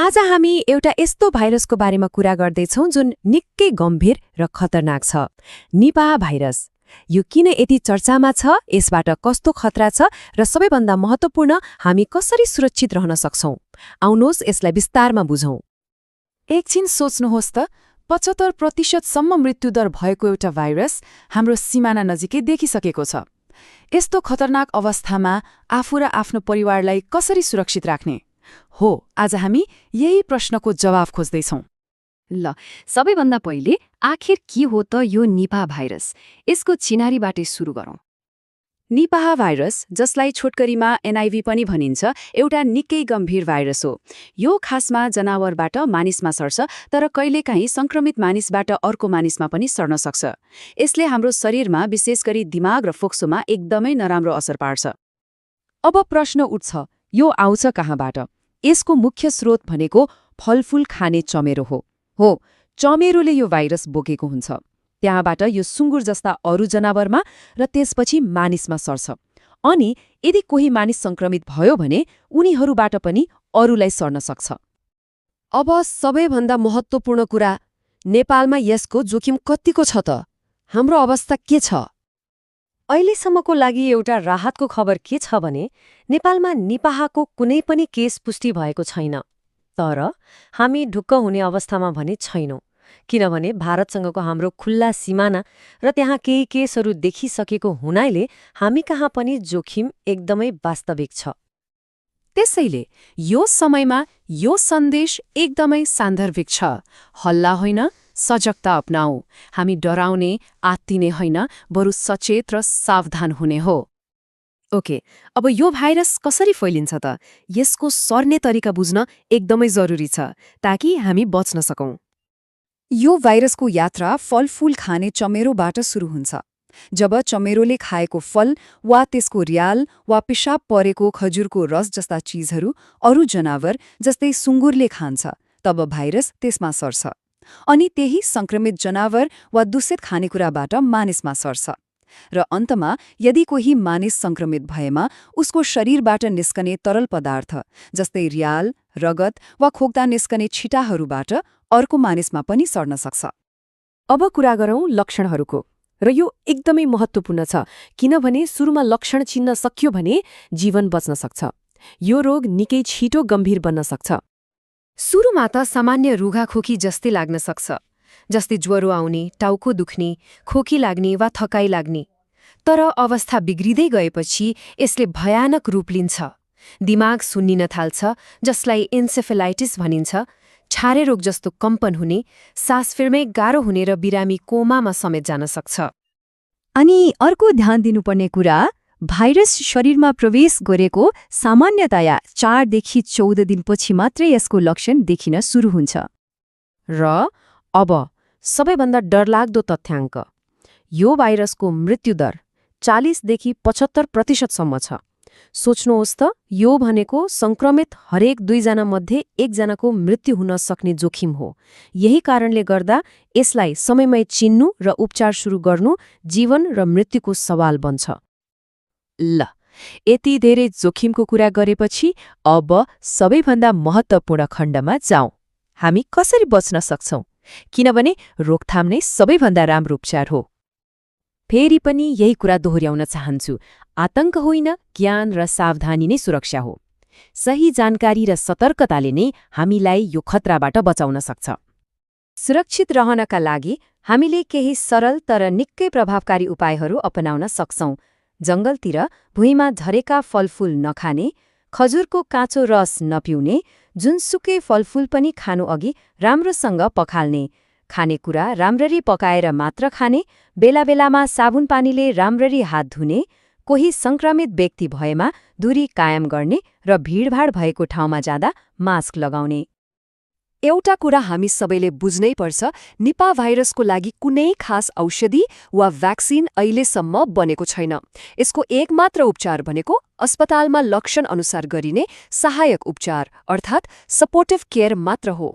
आज हामी एउटा यस्तो भाइरसको बारेमा कुरा गर्दैछौं जुन निकै गम्भीर र खतरनाक छ, निपाह भाइरस। यो किन यति चर्चामा छ, यसबाट कस्तो खतरा छ र सबैभन्दा महत्त्वपूर्ण हामी कसरी सुरक्षित रहन सक्छौं? आउनुहोस् यसलाई विस्तारमा बुझौं। एकछिन सोच्नुहोस् त, 75% मृत्युदर भएको एउटा भाइरस हाम्रो सिमाना नजिकै देखिसकेको छ। यस्तो खतरनाक अवस्थामा आफू र आफ्नो परिवारलाई कसरी सुरक्षित राख्ने हो, आज हामी यही प्रश्नको जवाफ खोज्दैछौं। ल, सबैभन्दा पहिले आखिर के हो त यो निपाह भाइरस? यसको चिनारीबाटै सुरु गरौँ। निपाह भाइरस, जसलाई छोटकरीमा एनआइभी पनि भनिन्छ, एउटा निकै गम्भीर भाइरस हो। यो खासमा जनावरबाट मानिसमा सर्छ, तर कहिलेकाहीँ संक्रमित मानिसबाट अर्को मानिसमा पनि सर्न सक्छ। यसले हाम्रो शरीरमा, विशेष गरी दिमाग र फोक्सोमा एकदमै नराम्रो असर पार्छ। अब प्रश्न उठ्छ, यो आउँछ कहाँबाट? यसको मुख्य स्रोत भनेको फलफूल खाने चमेरो हो, चमेरोले यो भाइरस बोकेको हुन्छ। त्यहाँबाट यो सुँगुर जस्ता अरू जनावरमा र त्यसपछि मानिसमा सर्छ। अनि यदि कोही मानिस संक्रमित भयो भने उनीहरूबाट पनि अरूलाई सर्न सक्छ। अब सबैभन्दा महत्त्वपूर्ण कुरा, नेपालमा यसको जोखिम कतिको छ त? हाम्रो अवस्था के छ? अहिलेसम्मको लागि एउटा राहतको खबर के छ भने नेपालमा निपाहको कुनै पनि केस पुष्टि भएको छैन। तर हामी ढुक्क हुने अवस्थामा भने छैनौं, किनभने भारतसँगको हाम्रो खुल्ला सिमाना र त्यहाँ केही केसहरू देखिसकेको हुनाले हामी कहाँ पनि जोखिम एकदमै वास्तविक छ। त्यसैले यो समयमा यो सन्देश एकदमै सान्दर्भिक छ। हल्ला होइन, सजगता अपनाऊ। हामी डराउने, आत्तिने होइन, बरु सचेत र सावधान हुने हो। ओके, अब यो भाइरस कसरी फैलिन्छ त? यसको सर्ने तरिका बुझ्न एकदमै जरुरी छ, ताकि हामी बच्न सकौं। यो भाइरसको यात्रा फलफूल खाने चमेरोबाट सुरु हुन्छ। जब चमेरोले खाएको फल वा त्यसको रियाल वा पिसाब परेको खजुरको रस जस्ता चीजहरू अरू जनावर जस्तै सुँगुरले खान्छ, तब भाइरस त्यसमा सर्छ। अनि त्यही संक्रमित जनावर वा दूषित खानेकुराबाट मानिसमा सर्छ। र अन्तमा यदि कोही मानिस संक्रमित भएमा उसको शरीरबाट निस्कने तरल पदार्थ जस्तै रियाल, रगत वा खोक्दा निस्कने छिटाहरूबाट अर्को मानिसमा पनि सर्न सक्छ। अब कुरा गरौँ लक्षणहरूको, र यो एकदमै महत्त्वपूर्ण छ, किनभने सुरुमा लक्षण चिन्न सकियो भने जीवन बच्न सक्छ। यो रोग निकै छिटो गम्भीर बन्न सक्छ। सुरुमा त सामान्य रुघाखोकी जस्तै लाग्न सक्छ, जस्तै ज्वरो आउने, टाउको दुख्ने, खोकी लाग्ने वा थकाइ लाग्ने। तर अवस्था बिग्रिँदै गएपछि यसले भयानक रूप लिन्छ। दिमाग सुन्निन थाल्छ, जसलाई एन्सेफेलाइटिस भनिन्छ, छारे रोग जस्तो कम्पन हुने, सास फेर्मै गाह्रो हुने र बिरामी कोमामा समेत जान सक्छ। अनि अर्को ध्यान दिनुपर्ने कुरा, भाइरस शरीरमा प्रवेश गरेको सामान्यतया 4 देखि 14 दिनपछि मात्रै यसको लक्षण देखिन सुरु हुन्छ। र अब सबैभन्दा डरलाग्दो तथ्याङ्क, यो भाइरसको मृत्युदर 40 देखि 75% छ। सोच्नुहोस् त, यो भनेको संक्रमित हरेक 2 जना मध्ये 1 जनाको मृत्यु हुन सक्ने जोखिम हो। यही कारणले गर्दा यसलाई समयमै चिन्नु र उपचार सुरु गर्नु जीवन र मृत्युको सवाल बन्छ। ल, यति धेरै जोखिमको कुरा गरेपछि अब सबैभन्दा महत्त्वपूर्ण खण्डमा जाउँ। हामी कसरी बच्न सक्छौं? किनभने रोकथाम नै सबैभन्दा राम्रो उपचार हो। फेरि पनि यही कुरा दोहोर्याउन चाहन्छु, आतंक होइन, ज्ञान र सावधानी नै सुरक्षा हो। सही जानकारी र सतर्कताले नै हामीलाई यो खतराबाट बचाउन सक्छ। सुरक्षित रहनका लागि हामीले केही सरल तर निकै प्रभावकारी उपायहरू अपनाउन सक्छौं। जंगलतिर भुइँमा झरेका फलफूल नखाने, खजुरको काँचो रस नपिउने, जुनसुकै फलफूल पनि खानु अघि राम्रोसँग पखाल्ने, खानेकुरा राम्ररी पकाएर मात्र खाने, बेला बेलामा साबुन पानीले राम्ररी हात धुने, कोही संक्रमित व्यक्ति भएमा दूरी कायम गर्ने र भीडभाड भएको ठाउँमा जाँदा मास्क लगाउने। एउटा कुरा हामी सबैले बुझ्नै पर्छ, निपाह भाइरसको लागि कुनै खास औषधि वा भ्याक्सिन अहिलेसम्म बनेको छैन। यसको एकमात्र उपचार भनेको अस्पतालमा लक्षण अनुसार गरिने सहायक उपचार अर्थात् सपोर्टिभ केयर मात्र हो।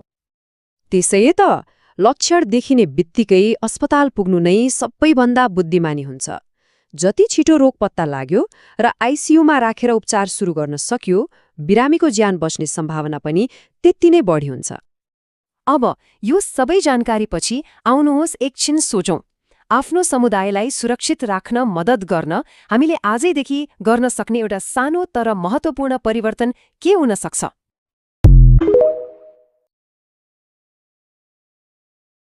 त्यसै त लक्षण देखिने बित्तिकै अस्पताल पुग्नु नै सबैभन्दा बुद्धिमानी हुन्छ। जति छिटो रोग पत्ता लाग्यो र आइसियुमा राखेर उपचार सुरु गर्न सक्यो, बिरामीको ज्यान बच्ने सम्भावना पनि त्यति नै बढी हुन्छ। अब यो सबै जानकारीपछि आउनुहोस् एकछिन सोचौं। आफ्नो समुदायलाई सुरक्षित राख्न मद्दत गर्न हामीले आजैदेखि गर्न सक्ने एउटा सानो तर महत्त्वपूर्ण परिवर्तन के हुन सक्छ?